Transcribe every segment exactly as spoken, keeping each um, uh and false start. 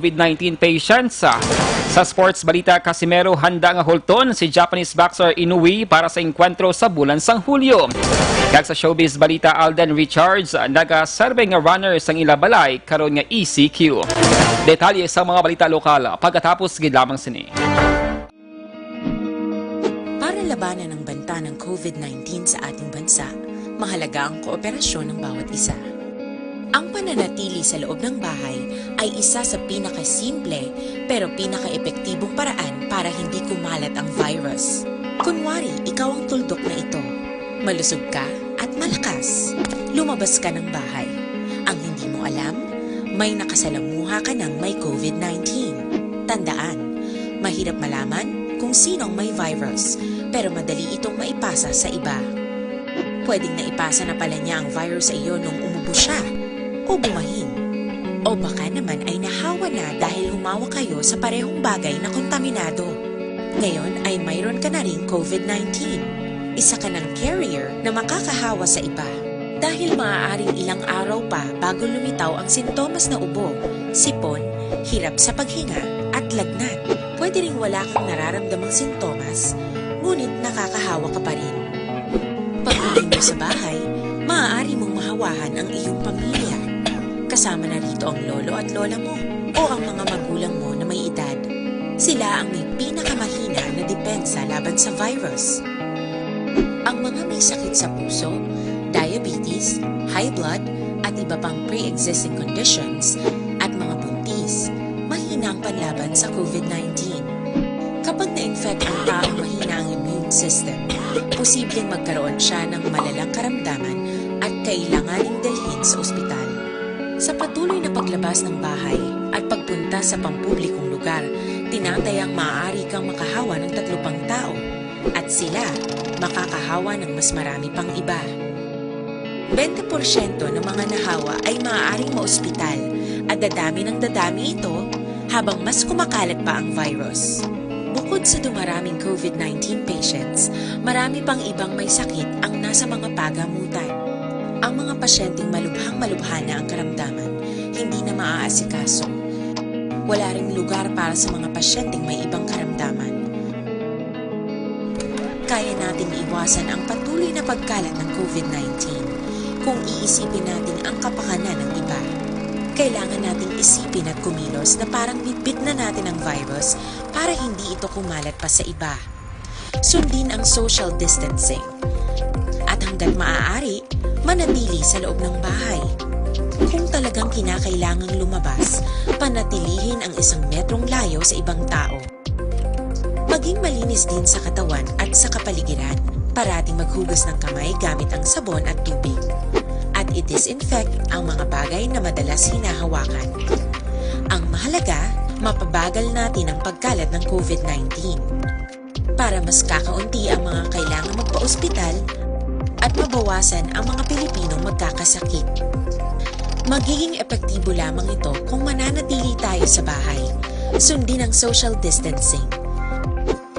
COVID nineteen patients. Sa sports balita, Casimero handa nga hulton si Japanese boxer Inoue para sa engkwentro sa bulan sang Hulyo. Kag sa showbiz balita, Alden Richards nagaserve nga runner sang ila balay karon nga E C Q. Detalye sa mga balita lokal pagkatapos gid lamang sini. Para labanan ang banta ng COVID nineteen sa ating bansa, mahalaga ang kooperasyon ng bawat isa. Ang pananatili sa loob ng bahay ay isa sa pinakasimple pero pinakaepektibong paraan para hindi kumalat ang virus. Kunwari, ikaw ang tuldok na ito. Malusog ka at malakas. Lumabas ka ng bahay. Ang hindi mo alam, may nakasalamuha ka ng may COVID nineteen. Tandaan, mahirap malaman kung sino ang may virus, pero madali itong maipasa sa iba. Pwedeng naipasa na pala niya ang virus sa iyo nung umubo siya o bumahin. O baka naman ay nahawa na dahil humawak kayo sa parehong bagay na kontaminado. Ngayon ay mayroon ka na ring COVID nineteen. Isa ka ng carrier na makakahawa sa iba. Dahil maaaring ilang araw pa bago lumitaw ang sintomas na ubo, sipon, hirap sa paghinga, at lagnat. Pwede ring wala kang nararamdamang sintomas, ngunit nakakahawa ka pa rin. Pag-uwi mo sa bahay, maaari mong mahawahan ang iyong pamilya. Kasama na rito ang lolo at lola mo o ang mga magulang mo na may edad. Sila ang may pinakamahina na depensa laban sa virus. Ang mga may sakit sa puso, diabetes, high blood, at iba pang pre-existing conditions, at mga buntis, mahina ang panlaban sa COVID nineteen. Kapag na-infect ang taong mahina ang immune system, posibleng magkaroon siya ng malalang karamdaman at kailanganing dalhin sa ospital. Sa patuloy na paglabas ng bahay at pagpunta sa pampublikong lugar, tinatayang maaari kang makahawa ng tatlo pang tao at sila makakahawa ng mas marami pang iba. Bente porsyento ng mga nahawa ay maaaring maospital at dadami ng dadami ito habang mas kumakalat pa ang virus. Bukod sa dumaraming COVID nineteen patients, marami pang ibang may sakit ang nasa mga pagamutan. Ang mga pasyenteng malubhang-malubha na ang karamdaman, hindi na maaasikaso. Wala ring lugar para sa mga pasyenteng may ibang karamdaman. Kaya nating iwasan ang patuloy na pagkalat ng COVID nineteen kung iisipin natin ang kapakanan ng iba. Kailangan nating isipin at kumilos na parang bitbit na natin ang virus para hindi ito kumalat pa sa iba. Sundin ang social distancing. At hanggat maaari, manatili sa loob ng bahay. Kung talagang kinakailangang lumabas, panatilihin ang isang metrong layo sa ibang tao. Maging malinis din sa katawan at sa kapaligiran. Parating maghugas ng kamay gamit ang sabon at tubig. At i-disinfect ang mga bagay na madalas hinahawakan. Ang mahalaga, mapabagal natin ang pagkalat ng COVID nineteen. Para mas kakaunti ang mga kailangang magpa-ospital at mabawasan ang mga Pilipinong magkakasakit. Magiging epektibo lamang ito kung mananatili tayo sa bahay. Sundin ang social distancing.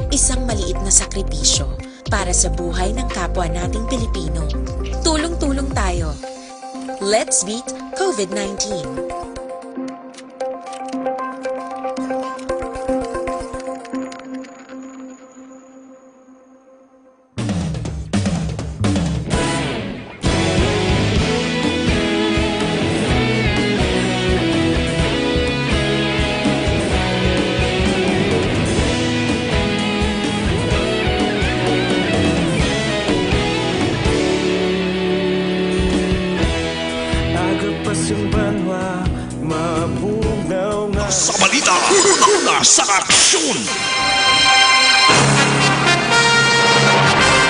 Isang maliit na sakripisyo para sa buhay ng kapwa nating Pilipino. Tulong-tulong tayo. Let's beat COVID nineteen. Agapas ang banwa, mabugaw nga. Sa balita, una sa aksyon.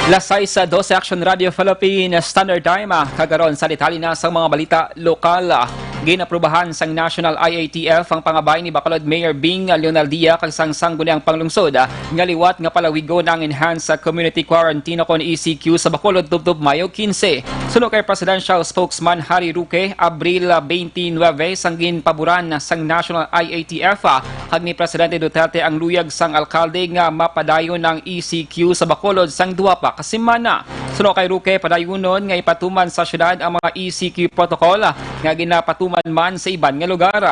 Las sais dose Action Radio Philippines Standard Time, ah, kagaron sa detalye na sang mga balita lokal. Ah, ginaprubahan sang National I A T F ang pangabay ni Bacolod Mayor Bing Leonaldia kag sang Sangguniang Panglungsod, ah, nga liwat nga palawigon ang enhanced, ah, community quarantine ukon E C Q sa Bacolod tubtob Mayo quince. Suno kay Presidential Spokesman Harry Roque, Abril twenty-nine sang ginpaboran sang National I A T F, ah, kag ni Presidente Duterte ang luyag sang alkalde nga mapadayon ang E C Q sa Bacolod sang duha pa ka semana. Suno kay Roque, padayunon nga ipatuman sa syudad ang mga E C Q protocol, ah, nga ginapatuman man sa iban nga lugar.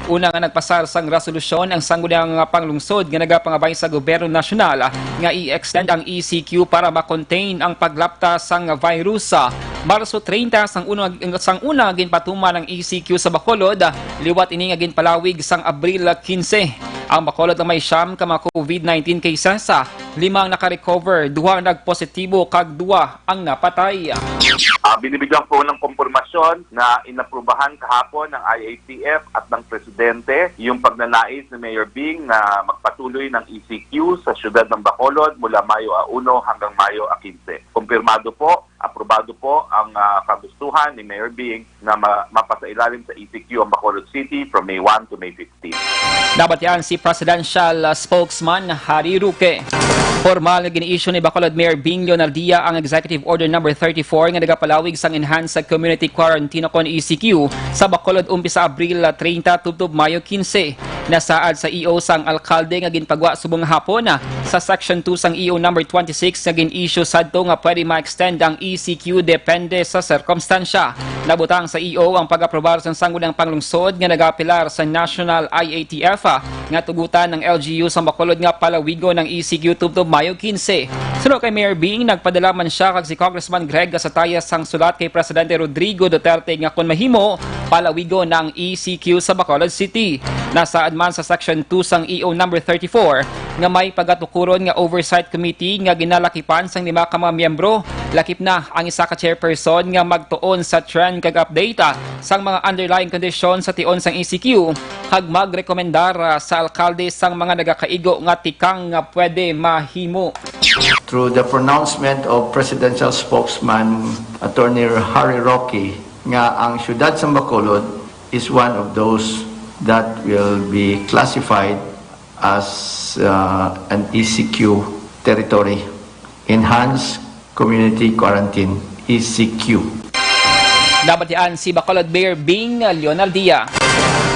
Una nga nagpasar sang resolusyon ang sangguniang panglungsod nga nagapangabay sa gobyerno nasyonal nga i-extend ang E C Q para ma-contain ang paglapta sang virus. Marso treinta sang una, sang una ginpatuman ang E C Q sa Bacolod, liwat ini nga ginpalawig sang Abril quince. Ang Bacolod nga may siyam ka mga COVID nineteen cases, lima ang nakarecover, duha ang nagpositibo kag duha ang napatay. Ah, binibigyan ko ng kumpirmasyon na inaprubahan kahapon ng I A T F at ng Presidente yung pagnanais ni Mayor Bing na magpatuloy ng E C Q sa siyudad ng Bacolod mula Mayo a uno hanggang Mayo a quince. Kumpirmado po, aprobado po ang, ah, kagustuhan ni Mayor Bing na ma- mapasailalim sa E C Q ang Bacolod City from May one to May fifteen. Nabatian si Presidential, uh, Spokesman Harry Roque. Formal nga gin-issue ni Bacolod Mayor Bing Leonardia ang Executive Order Number thirty-four nga nagapalawig sang enhanced community quarantine o kon E C Q sa Bacolod umpisa Abril, uh, treinta tubtob Mayo quince. Nasaad sa E O sang alkalde nga ginpagwa subong nga hapon, uh, sa Section two sang E O Number twenty-six nga gin-issue sadto nga pwede ma-extend ang E C Q depende sa sirkumstansya. Nabutang sa E O ang pag-aprobar sang sangguniang panglungsod nga nag-apelar sa National I A T F, ah, nga tugutan ang L G U sa Bacolod nga palawigon ang E C Q tubtob Mayo quince. Suno kay Mayor Bing, nagpadala man sia kag si Congressman Greg Gasataya sang sulat kay Presidente Rodrigo Duterte nga kon mahimo, palawigon ang E C Q sa Bacolod City. Nasaad man sa Section two sang E O Number thirty-four nga may pagatukuron nga oversight committee nga ginalakipan sang lima ka mga miyembro, lakip na ang isa ka chairperson nga magtuon sa trend kag update, ah, sang mga underlying condition sa tion sang E C Q kag magrekomendar, ah, sa alkalde sang mga nagakaigo nga tikang nga pwede mahimo. Through the pronouncement of Presidential Spokesman Attorney Harry Roque nga ang siyudad sa Bacolod is one of those that will be classified as, uh, an E C Q territory, Enhanced Community Quarantine, E C Q. Nabatian si Bacolod Mayor Bing Leonardia.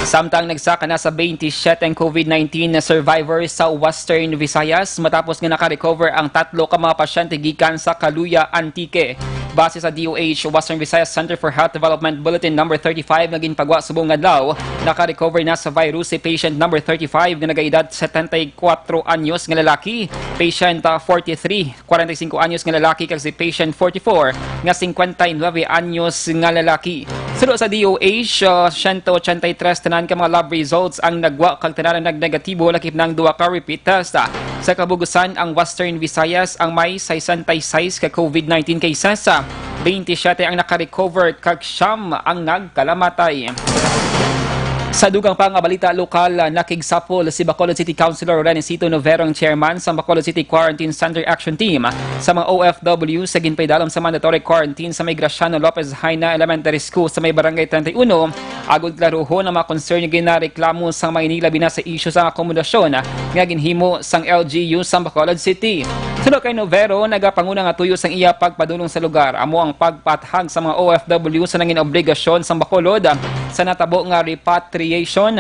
Samtang nagsaka na sa twenty-seven ang COVID nineteen na survivors sa Western Visayas matapos nga nakarecover ang tatlo ka mga pasyente gikan sa Caluya, Antique. Base sa D O H Western Visayas Center for Health Development Bulletin Number thirty-five nga ginpagwa subong nga adlaw, nakarecover na sa virus si patient number thirty-five nga nagaedad setenta y kuwatro anyos nga lalaki, patient, ah, forty-three, kwarenta y singko anyos nga lalaki, kag si patient forty-four nga singkwenta y nuebe anyos nga lalaki. Suno sa D O H, ah, siyento ochenta y tres tanan ka mga lab results ang nagwa kag tanan ang nagnegatibo, lakip na ang duha ka repeat test. Sa kabugusan, ang Western Visayas ang may sesenta y seis ka COVID nineteen cases, twenty-seven ang nakarecover, kag siyam ang nagkalamatay. Sa dugang pa nga balita lokal, nakigsapol si Bacolod City Councilor Renicito Novero, ang chairman sa Bacolod City Quarantine Center Action Team, sa mga O F W sa ginpaidalom sa mandatory quarantine sa may Graciano Lopez Jaena Elementary School sa may Barangay treinta y uno, agod klaruhon ang mga concern nga ginareklamo sang mga ini, labi na sa isyu sang akomodasyon nga ginhimo sang L G U sa Bacolod City. Suno kay Novero, nagapanguna nga tuyo sang iya pagpadulong sa lugar amo ang pagpaathag sa mga O F W sa nangin obligasyon sang Bacolod sa natabo nga repatriation.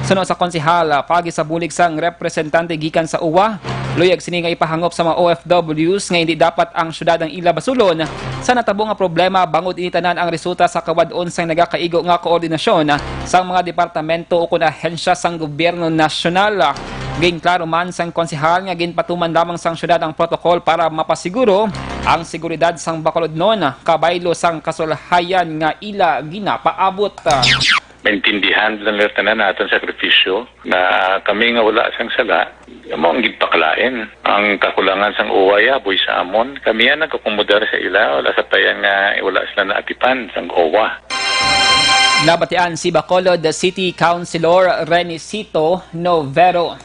Suno sa konsehal, paagi sa bulig sang representante gikan sa uwa, luyag sini nga ipahangop sa mga O F Ws nga hindi dapat ang syudad ang ila basulon sa natabo nga problema, bangod ini tanan ang resulta sa kawad-on sang nagakaigo nga koordinasyon sang mga departamento ukon ahensya sang gobyerno nasyonal. Ginklaro man sang konsehal nga ginpatuman lamang sang syudad ang protokol para mapasiguro ang seguridad sang Bacolodnon, kabaylo sang kasulhayan nga ila ginapaabot. Maintindihan lang nila tanan aton sakripisyo, na kami nga wala sang sala, amo ang gipakalain. Ang kakulangan sang uwa, aboy sa amon. Kami ang nag-akomodar sa ila, wala sa tayan nga wala sila naatipan sang uwa. Nabatian si Bacolod City Councilor Renicito Novero.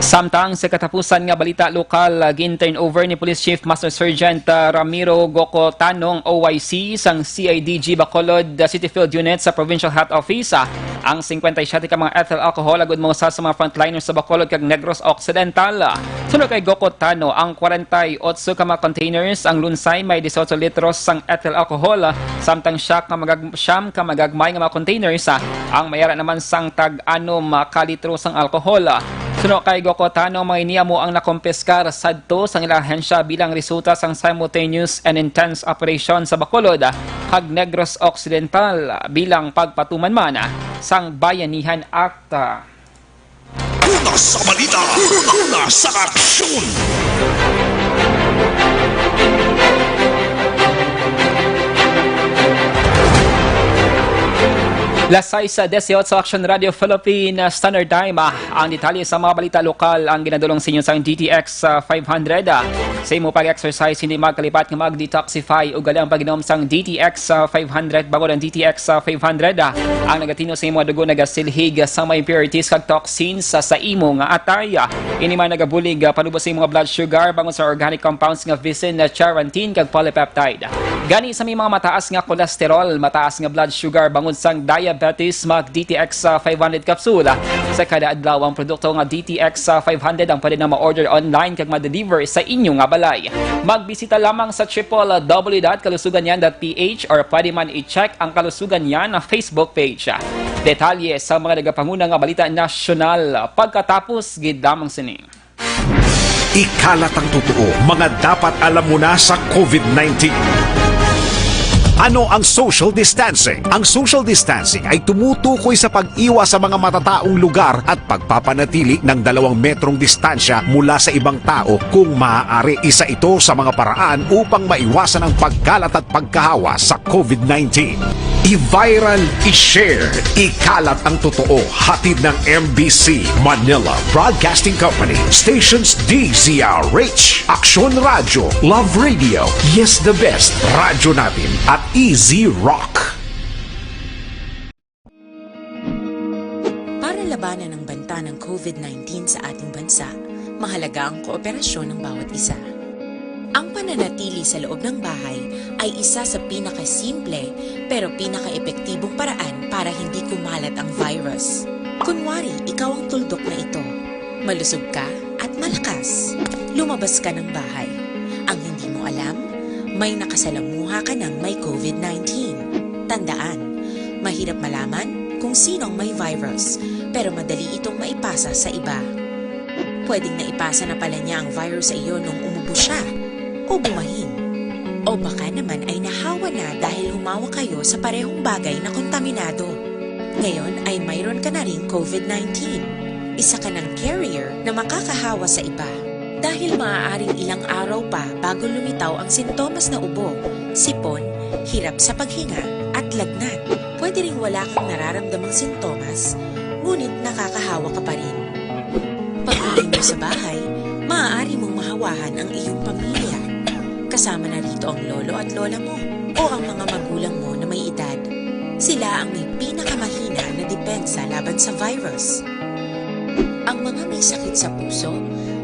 Samtang sa katapusan nga balita lokal, ah, gin-turn over ni Police Chief Master Sergeant, ah, Ramiro Gocotano, O Y C sang C I D G Bacolod, ah, City Field Unit sa Provincial Health Office, ah, ang singkwenta y siyete ka mga ethyl alcohol agud mausar sa mga frontliners sa Bacolod kag Negros Occidental. Suno kay Gocotano, ang kwarenta y otso ka mga containers, ang lunsay may dieciocho litros sang ethyl alcohol, samtang siya ka magag-, siyam ka magagmay nga mga containers, ah, ang may ara naman sang tag-anom ka litro sang alcohol. Suno kay Gocotano, mga ini amo ang nakompiskar sadto sang ila ahensya bilang resulta sang simultaneous and intense operation sa Bacolod kag Negros Occidental, bilang pagpatuman man sang Bayanihan Act. Una sa balita, una sa aksyon. Las sais dieciocho, Action Radio Philippine Standard Time. Ah, ang detalye sa mga balita lokal ang ginadulong sa inyo sang D T X, ah, five hundred. Ah, sa imo pag-exercise, hindi magkalipat nga mag-detoxify. Ugali ang pag-inom sang D T X, ah, five hundred. Bangod ang D T X, ah, five hundred, ah, ang nagatino sa imo nga dugo, nagasilhig sa mga impurities kag toxins sa, sa imo nga atay. Ah, ini man nagabulig, ah, panubo sa imo nga blood sugar bangod sa organic compounds nga visin, ah, charantin kag polypeptide. Gani sa may mga mataas nga cholesterol, mataas nga blood sugar bangod sang diabetes, mag D T X, ah, five hundred capsule, ah, sa kada adlaw. Ang produkto nga D T X, ah, five hundred ang pwede na ma-order online kag ma-deliver sa inyo nga balay. Magbisita lamang sa triple W dot kalusugan yan dot P H or pwede man i-check ang Kalusugan Yan na Facebook page. Detalye sa mga nagapanguna nga balita nasyonal pagkatapos gid lamang sini. Ikalat ang totoo, mga dapat alam mo na sa COVID nineteen. Ano ang social distancing? Ang social distancing ay tumutukoy sa pag-iwas sa mga matataong lugar at pagpapanatili ng dalawang metrong distansya mula sa ibang tao kung maaari. Isa ito sa mga paraan upang maiwasan ang pagkalat at pagkahawa sa COVID nineteen. I-viral, i-share, ikalat ang totoo. Hatid ng M B C Manila Broadcasting Company, stations D Z R H, Aksyon Radyo, Love Radio, Yes the Best, Radyo Natin, at Easy Rock. Para labanan ang banta ng COVID nineteen sa ating bansa, mahalaga ang kooperasyon ng bawat isa. Ang pananatili sa loob ng bahay ay isa sa pinakasimple pero pinakaepektibong paraan para hindi kumalat ang virus. Kunwari, ikaw ang tuldok na ito. Malusog ka at malakas. Lumabas ka ng bahay. Ang hindi mo alam, may nakasalamuha ka ng may COVID nineteen. Tandaan, mahirap malaman kung sino ang may virus, pero madali itong maipasa sa iba. Pwedeng naipasa na pala niya ang virus sa iyo nung umubo siya o bumahin. O baka naman ay nahawa na dahil humawak kayo sa parehong bagay na kontaminado. Ngayon ay mayroon ka na ring COVID nineteen. Isa ka ng carrier na makakahawa sa iba. Dahil maaaring ilang araw pa bago lumitaw ang sintomas na ubo, sipon, hirap sa paghinga, at lagnat. Pwede ring wala kang nararamdamang sintomas, ngunit nakakahawa ka pa rin. Pag-uwi mo sa bahay, maaari mong mahawahan ang iyong pamilya. Kasama na rito ang lolo at lola mo o ang mga magulang mo na may edad. Sila ang may pinakamahina na depensa laban sa virus. Ang mga may sakit sa puso,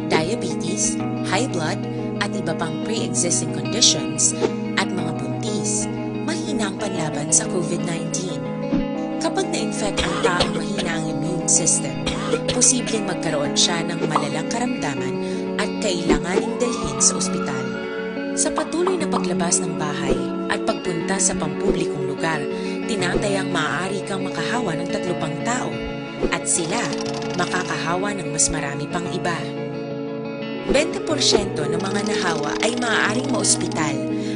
diabetes, high blood, at iba pang pre-existing conditions, at mga buntis, mahina ang panlaban sa COVID nineteen. Kapag na-infect ang taong mahina ang immune system, posibleng magkaroon siya ng malalang karamdaman at kailanganing dalhin sa ospital. Sa patuloy na paglabas ng bahay at pagpunta sa pampublikong lugar, tinatayang maaari kang makahawa ng tatlo pang tao, at sila makakahawa ng mas marami pang iba. Bente porsyento ng mga nahawa ay maaaring maospital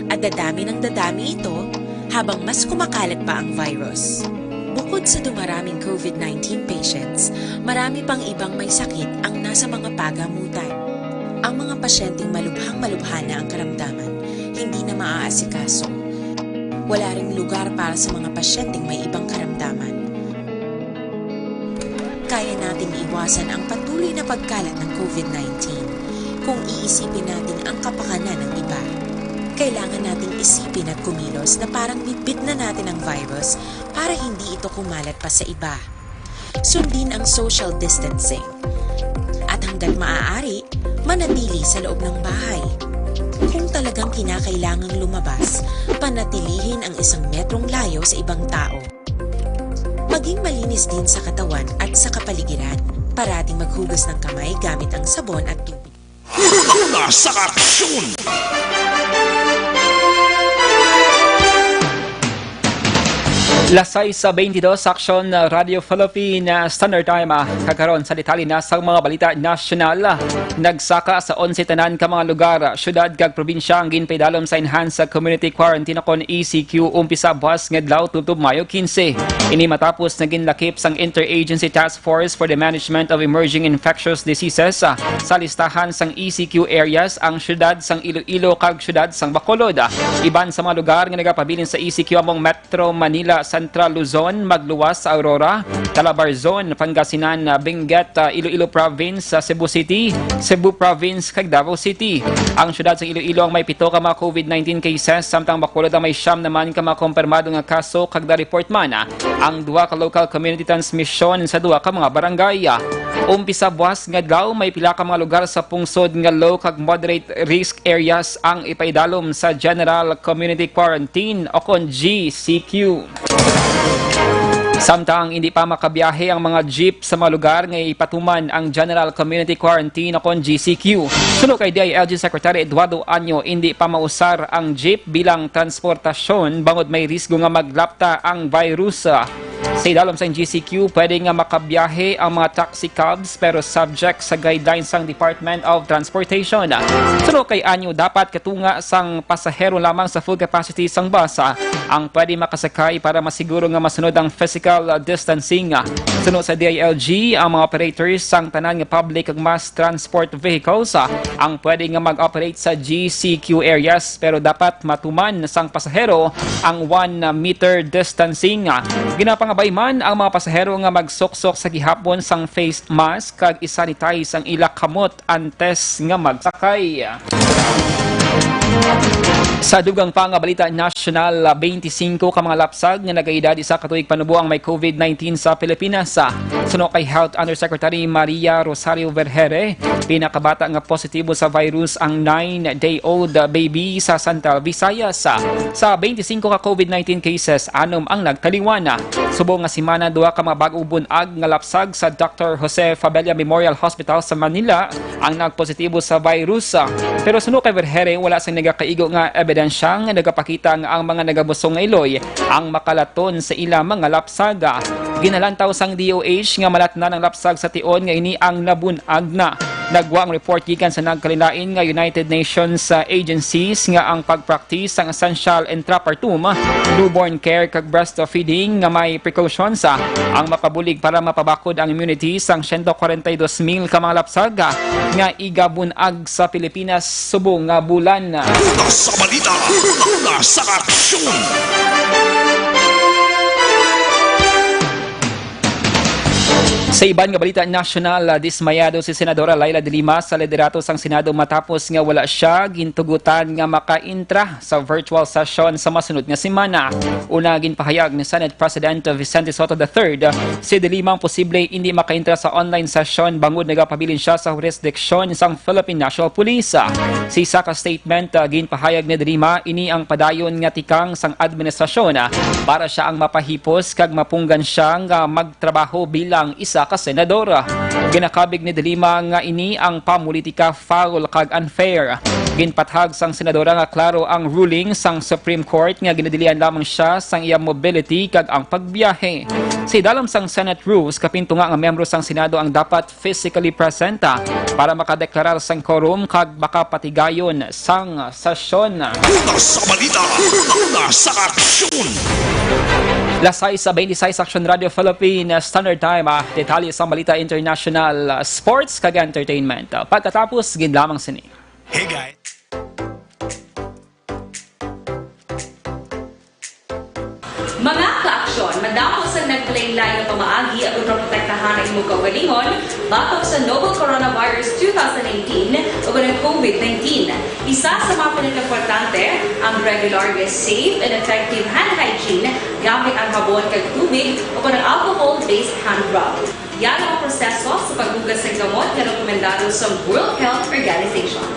at dadami ng dadami ito habang mas kumakalat pa ang virus. Bukod sa dumaraming COVID nineteen patients, marami pang ibang may sakit ang nasa mga pagamutan. Ang mga pasyenteng malubhang-malubha na ang karamdaman, hindi na maaasikaso. Wala ring lugar para sa mga pasyenteng may ibang karamdaman. Kaya nating iwasan ang patuloy na pagkalat ng COVID nineteen kung iisipin natin ang kapakanan ng iba. Kailangan nating isipin at kumilos na parang bitbit na natin ang virus para hindi ito kumalat pa sa iba. Sundin ang social distancing. At hanggat maaari, manatili sa loob ng bahay. Kung talagang kinakailangang lumabas, panatilihin ang isang metrong layo sa ibang tao. Maging malinis din sa katawan at sa kapaligiran. Parating maghugas ng kamay gamit ang sabon at tubig. Una sa aksyon! Las sais sa twenty-two, Aksyon, uh, Radio Philippine, uh, Standard Time, uh, kag karon sa detalye na sa mga balita nasyonal. Uh, nagsaka sa onse tanan ka mga lugar, uh, syudad kag probinsya ang ginpaidalom sa enhanced, uh, community quarantine o kon E C Q umpisa buwas nga adlaw tubtob Mayo quince. Ini matapos nga ginlakip sang Interagency Task Force for the Management of Emerging Infectious Diseases, uh, sa listahan sang E C Q areas ang syudad sang Iloilo kag syudad sang Bacolod. Uh, iban sa mga lugar nga nagapabilin sa E C Q among Metro Manila, Central Luzon, magluwas sa Aurora, Calabarzon, Pangasinan, Benguet, ah, Iloilo Province, sa Cebu City, Cebu Province, kag Davao City. Ang siyudad sa Iloilo ang may pito ka mga covid nineteen cases, samtang Bacolod ang may siyam naman ka mga kumpirmado nga kaso, kag na-report man, ah, ang duha ka local community transmission sa duha ka mga barangay. Umpisa buwas nga adlaw, may pila ka mga lugar sa pungsod nga low kag moderate risk areas ang ipaidalom sa General Community Quarantine o kon G C Q. Samtang hindi pa makabiyahe ang mga jeep sa mga lugar nga ipatuman ang General Community Quarantine o kon G C Q. Suno kay D I L G Secretary Eduardo Anyo, hindi pa mausar ang jeep bilang transportasyon bangod may risgo nga maglapta ang virus. Sa idalom sang G C Q, pwede nga makabiyahe ang mga taxi cabs, pero subject sa guidelines sang Department of Transportation. Suno kay Anyo, dapat katunga sang pasahero lamang sa full capacity sang bus ang pwede makasakay para masiguro nga masunod ang physical distancing. Suno sa D I L G, ang mga operators sang tanan nga public kag mass transport vehicles ang pwede nga mag-operate sa G C Q areas, pero dapat matuman sang pasahero ang one meter distancing. Ginapangabay man ang mga pasahero nga magsuksok sa gihapon sang face mask kag i-sanitize ang ila kamot antes nga magsakay. Sa dugang pa nga balita nasyonal, twenty-singko ka mga lapsag nga nagaedad isa ka tuig pa nubo ang may covid nineteen sa Pilipinas. Suno kay Health Undersecretary Maria Rosario Vergeire, pinakabata nga positibo sa virus ang nine-day-old baby sa Central Visayas. Sa twenty-singko ka covid nineteen cases, anom ang nagtaliwan. Subong nga semana, duha ka mga bag-ong bun-ag nga lapsag sa Doctor Jose Fabella Memorial Hospital sa Manila ang nagpositibo sa virus. Pero suno kay Vergeire, wala sing nagakaigo nga ebidensya nga nagapakita nga ang mga nagabusong nga iloy ang makalaton sa ila mga lapsag. Ginalantaw sang D O H nga malatnan ang lapsag sa tion nga ini ang nabun-ag na. Nagwa ang report gikan sa nagkalain-lain nga United Nations, uh, agencies nga ang pagpraktis sang essential intrapartum, newborn care, kag breastfeeding nga may precautions, uh, ang makabulig para mapabakod ang immunity sang siyento kwarenta y dos mil ka mga lapsag, uh, nga igabun-ag sa Pilipinas subong nga bulan. Una sa balita, una sa aksyon. Sa iban nga balita nasyonal, ah, dismayado si Senadora Leila de Lima sa liderato sang Senado matapos nga wala siya gintugutan nga makaintra sa virtual session sa masunod nga semana. Una, ginpahayag ni Senate President Vicente Sotto the third, si de Lima ang posible hindi makaintra sa online session bangod nagapabilin siya sa jurisdiction sang Philippine National Police. Sa isa ka statement, ah, ginpahayag ni de Lima, ini ang padayon nga tikang sang administrasyon, ah, para siya ang mapahipos kag mapunggan siya nga magtrabaho bilang isa ka senador. Ginakabig ni de Lima nga ini ang pamulitika foul kag unfair. Ginpathag sang senadora nga klaro ang ruling sang Supreme Court nga ginadilian lamang siya sang iya mobility kag ang pagbiyahe. Sa idalom sang Senate rules, kapin tunga nga miyembro sang Senado ang dapat physically present, ah, para makadeklarar sang quorum kag makapatigayon sang sesyon. Una sa balita, una sa aksyon. Las sais sa twenty-sais, Aksyon Radio Philippine Standard Time, ah, detalye sang balita international, ah, sports kag entertainment. Ah, pagkatapos, gid lamang sini. Hey guys. Mga ka-aksyon, madamo sang naglain-lain nga pamaagi aron maprotektahan ang imong kaugalingon batok sa novel coronavirus two thousand nineteen o ang covid nineteen. Isa sa mga pinakaimportante ang regular nga safe and effective hand hygiene gamit ang habon kag tubig o ang alcohol-based hand rub. Yara ang proseso sa paghugas sa gamot nga rekomendado sa World Health Organization.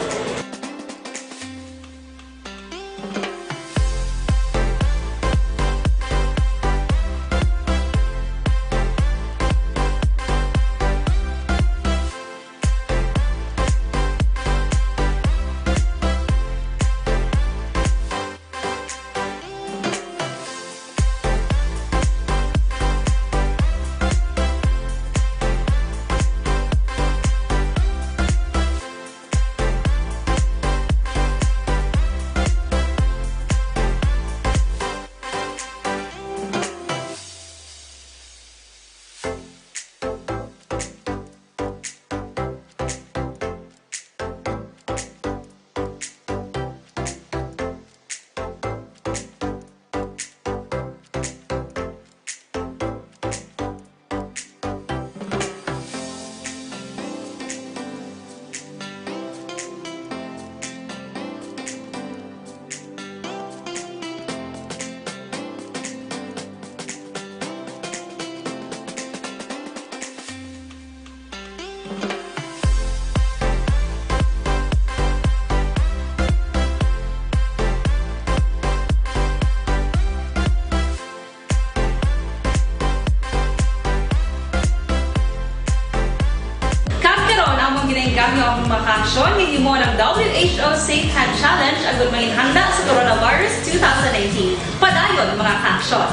Gamyo ang mga kaaksyon nga gihimo ng W H O Safe Hand Challenge agud manginhanda sa coronavirus two thousand nineteen. Padayon, mga kaaksyon.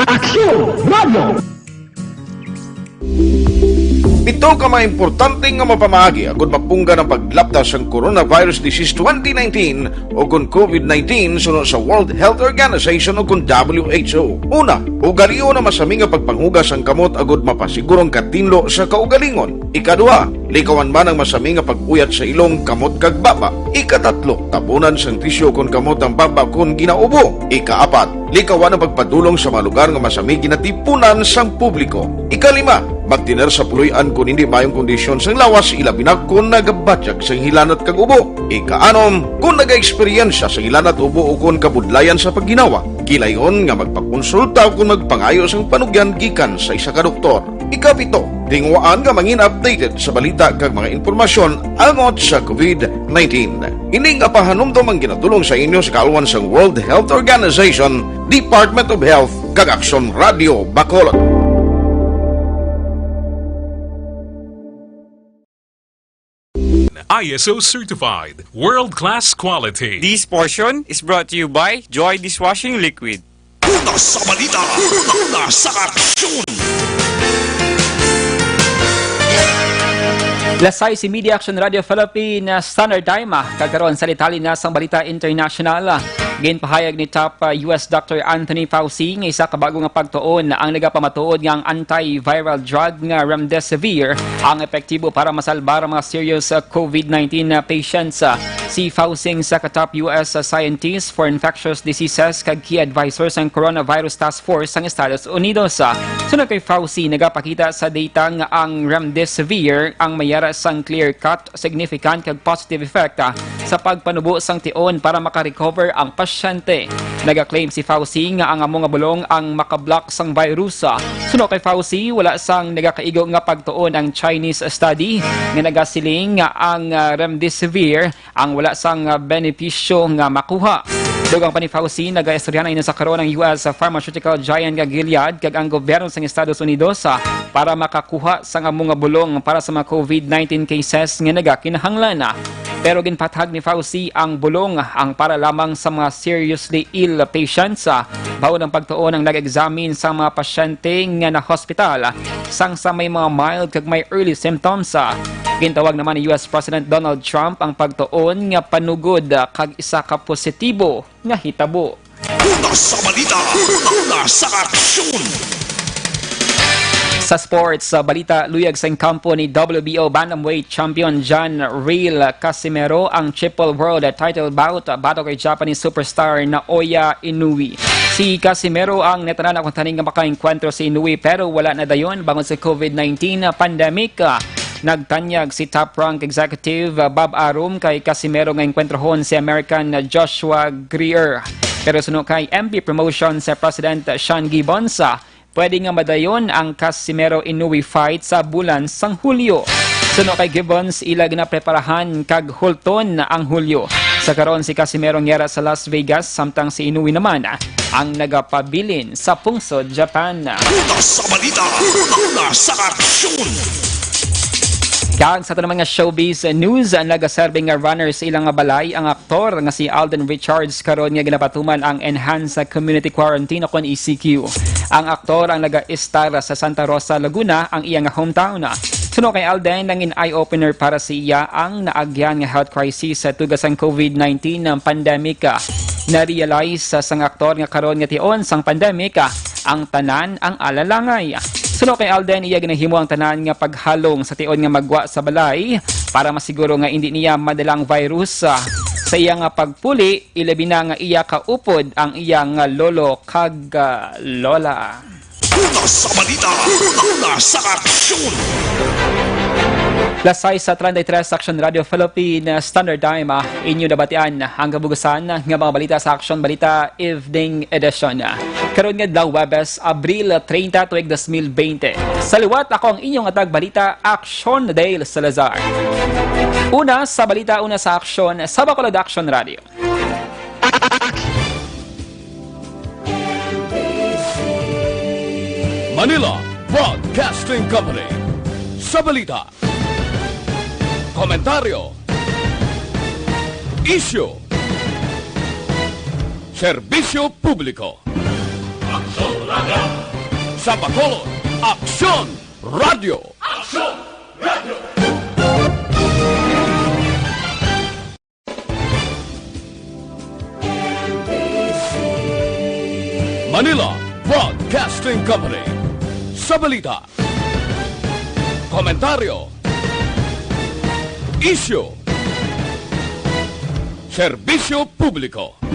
Aksyon Radio! Pito ka mga importante nga mapamaagi agud mapunggan ang paglapta sang coronavirus disease twenty nineteen, o kon COVID nineteen, suno sa World Health Organization o kon W H O. Una, ugalion ang masami nga pagpanghugas sang kamot agud mapasiguro ang katinlo sa kaugalingon. Ikaduha, likawan man ang masami nga pag-uyat sa ilong, kamot, kag baba. Ikatatlo, tabunan sang tisyu kon kamot ang baba kon ginaubo. Ikaapat, likawan ang pagpadulong sa mga lugar nga masami ginatipunan sang publiko. Ikalima, magtener sa puloy-an kon hindi maayong kondisyon sang lawas, ilabi na kon nagabatyag sang hilanat kag ubo. Ikaanom, kon nagaeksperyensya sang hilanat, ubo, o kon kabudlayan sa pagginawa, gilayon nga magpakonsulta o kon magpangayo sang panugyan gikan sa isa ka doktor. Ikapito, tinguhaan nga mangin updated sa balita kag mga impormasyon angot sa COVID nineteen. Ini nga pahanumdom ang ginatulong sa inyo sa kaalwan sang World Health Organization, Department of Health, kag Aksyon Radio Bacolod. I S O certified, world-class quality. This portion is brought to you by Joy Dishwashing Liquid. Una sa balita, una, una sa aksyon. Lasay si Media Action Radio Philippine, ah, Standard Time, ah, kag karon sa detalye na sang balita international, ah. Ginpahayag ni Top, ah, U S Doctor Anthony Fauci nga isa ka bago nga pagtuon ang nagapamatuod nga ang antiviral drug nga remdesivir ang epektibo para masalbar ang mga serious, ah, COVID nineteen, ah, patients, ah. Si Fauci ang isa ka top U S scientist for infectious diseases kag key advisor sang Coronavirus Task Force sang Estados Unidos. Suno kay Fauci, nagapakita sa data nga ang remdesivir ang may ara sang clear-cut, significant kag positive effect, ah, sa pagpanubo sang tion para makarecover ang pasyente. Nagaklaim si Fauci nga ang amo nga bulong ang makablock sang virus. Suno kay Fauci, wala sang nagakaigo nga pagtuon ang Chinese study nga nagasiling nga ang, ah, remdesivir ang wala sang, ah, benepisyo nga makuha. Dugang pa ni Fauci, nagaistorya na ini sa karon ang U S pharmaceutical giant nga Gilead kag ang gobyerno sang Estados Unidos, ah, para makakuha sang amo nga bulong para sa mga COVID nineteen cases nga nagakinahanglan. Pero ginpatag ni Fauci ang bulong ang para lamang sa mga seriously ill patients, ah, baod ang pagtuon ang nag-examine sa mga pasyente nga na-hospital sang sa may mga mild kag may early symptoms. Gintawag naman ni U S President Donald Trump ang pagtuon nga panugod kag isa ka positibo nga hitabo. Una sa balita, una sa aksyon. Sa sports, sa balita, luyag sa kampo ni W B O Bantamweight Champion John Real Casimero ang triple world title bout batok kay Japanese superstar Naoya Inoue. Si Casimero ang natanan akong taning nga makaengkwentro si Inoue, pero wala na dayon bangod sa COVID nineteen pandemic. Nagtanyag si top rank executive, uh, Bob Arum kay Casimero nga engkwentrohon si American, uh, Joshua Greer. Pero suno kay M P Promotions, uh, President Sean Gibbons, uh, pwede nga madayon ang Casimero Inoue fight sa bulan sang Hulyo. Suno kay Gibbons, ila ginapreparahan kag hulton ang Hulyo. Sa karon, si Casimero ang yara sa Las Vegas, samtang si Inoue naman, uh, ang nagapabilin sa pungsod Japan. Una sa balita, una sa aksyon. Kag sa aton naman nga showbiz news, nagaserve nga runner sa ilang nga balay ang aktor nga si Alden Richards, karon nga ginapatuman ang Enhanced Community Quarantine o kon E C Q. Ang aktor ang nagaistar sa Santa Rosa, Laguna, ang iya nga hometown. Suno kay Alden, nangin eye-opener para sa iya ang naagyan nga health crisis sa tugas sang COVID nineteen nga pandemic. Na-realize sa sang aktor nga karon nga tion sang pandemic, ang tanan ang alalangay. Suno kay Alden, iya ginahimo ang tanan nga paghalong sa tion nga maggwa sa balay para masiguro nga indi niya madala ang virus. Sa iya nga pagpuli, ilabi na nga iya kaupod ang iya nga lolo kag, ah, lola. Una sa balita, una sa aksyon. Lasay sa treinta y tres Action Radio Philippine Standard Time, ah, inyo nabatian ang kabugasan nga mga balita sa Action Balita Evening Edition. Karon nga adlaw, Huwebes, Abril treinta, tuig dos mil bente. Sa liwat, ako ang inyong atag balita, Action Dale Salazar. Una sa balita, una sa aksyon, sa Bacolod Action Radio. Manila Broadcasting Company. Sa balita. Komentaryo. Isyu. Serbisyo publiko. Aksyon Radio. Sa Bacolod, Aksyon Radio. Aksyon Radio. Manila Broadcasting Company. Sa balita, komentaryo, isyu, serbisyo publiko.